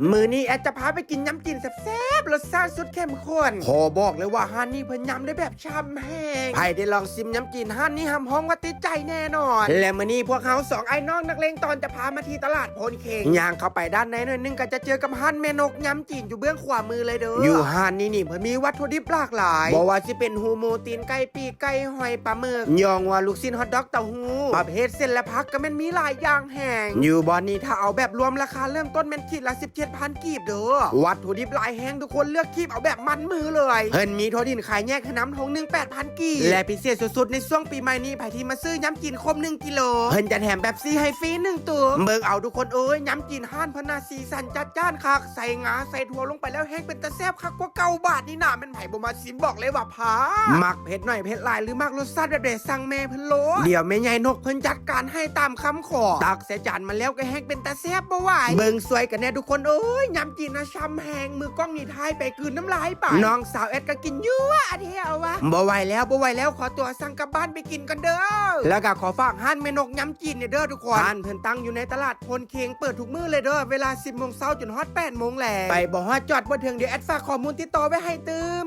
ມື້ນີ້ແອດຈະພາໄປກິນຍຳຈີນແຊບໆ ລົດຊາດສຸດເຂັ້ມຂຸ້ນ. ຂໍບອກເລີຍວ່າຮ້ານນີ້ເພິ່ນຍຳໄດ້ແບບຊ່ຳແຮງ. ໃຜໄດ້ລອງຊິມຍຳຈີນຮ້ານນີ້ຮັບຮອງວ່າຕິດໃຈແນ່ນອນ. ແລະ ມື້ນີ້ພວກເຮົາສອງອ້າຍນ້ອງນັກເລງຕອນຈະພາມາທີ່ຕະຫຼາດໂພນເຄງ. ຍ່າງເຂົ້າໄປດ້ານໃນໜ້ອຍໜຶ່ງກໍຈະເຈີກັບຮ້ານແມ່ນົກຍຳຈີນຢູ່ເບື້ອງຂວາມືເລີຍເດີ. ຢູ່ຮ້ານນີ້ນີ້ເພິ່ນມີວັດຖຸດິບຫຼາກຫຼາຍ ບໍ່ວ່າຊິເປັນຫູໝູ ຕີນໄກ່ ປີກໄກ່ ຫອຍ ປາໝຶກ ຍ່ອງວ່າລູກຊີ້ນ ຮອດດອກ ເຕົ້າຫູ້ ປະເພດເສັ້ນ ແລະ ຜັກກໍແມ່ນມີຫຼາຍຢ່າງ ແຮງ. ຢູ່ບ່ອນນີ້ຖ້າເອົາແບບລວມລາຄາເລີ່ມຕົ້ນແມ່ນຂີດລະສິບເຈັດພັນກີບເດີ. ວັດຖຸດິບຫຼາຍແຮງ ທຸກຄົນເລືອກຄີບເອົາແບບມັນມືເລີຍ. ເພິ່ນມີຖົ່ວດິນຂາຍແຍກໃຫ້ນຳ ຖົງໜຶ່ງແປດພັນກີບ ແລະ ພິເສດສຸດໆ ໃນຊ່ວງປີໃໝ່ນີ້ ໃຜທີ່ມາຊື້ຍຳຈີນຄົບໜຶ່ງກິໂລ ເພິ່ນຈະແຖມເປັບຊີໃຫ້ຟຣີໜຶ່ງຕຸງ. ເບິ່ງເອົາທຸກຄົນເອີຍ ຍຳຈີນຮ້ານເພິ່ນນະ ສີສັນຈັດຈ້ານຄັກ ໃສ່ງາໃສ່ຖົ່ວລົງໄປແລ້ວແຮງເປັນຕາແຊບຄັກກວ່າເກົ່າ. ບາດນີ້ນະແມ່ນໃຜບໍ່ມາຊິມບອກເລີຍວ່າພາດ. ມັກເຜັດໜ້ອຍເຜັດຫຼາຍ ຫຼື ມັກລົດຊາດແບບໃດສັ່ງແມ່ເພິ່ນໂລດ ດຽວແມ່ໃຫຍ່ນົກເພິ່ນຈັດການໃຫ້ຕາມຄຳຂໍ. ຕັກໃສ່ຈານມາແລ້ວກໍແຮງເປັນຕາແຊບບໍ່ໄຫວ. ເບິ່ງຊ່ວຍກັນແດ່ທຸກຄົນເອີຍ ຍຳຈີນນະຊ່ຳແຮງ. ມືກ້ອງນີ້ຖ່າຍໄປກືນນ້ຳລາຍໄປ ນ້ອງສາວແອດກໍກິນຢູ່ອະແທ້ວະ. ບໍ່ໄຫວແລ້ວ ບໍ່ໄຫວແລ້ວ ຂໍຕົວສັ່ງກັບບ້ານໄປກິນກ່ອນເດີ. ແລ້ວກໍຂໍຝາກຮ້ານແມ່ນົກຍຳຈີນແດ່ເດີທຸກຄົນ. ຮ້ານເພິ່ນຕັ້ງຢູ່ໃນຕະຫຼາດໂພນເຄງ ເປີດທຸກມື້ເລີຍເດີ ເວລາສິບໂມງເຊົ້າຈົນຮອດແປດໂມງແລງ. ໄປບໍ່ຮອດຈອດບໍ່ເຖິງ ດຽວແອດຝາກຂໍ້ມູນຕິດຕໍ່ໄວ້ໃຫ້ຕື່ມ.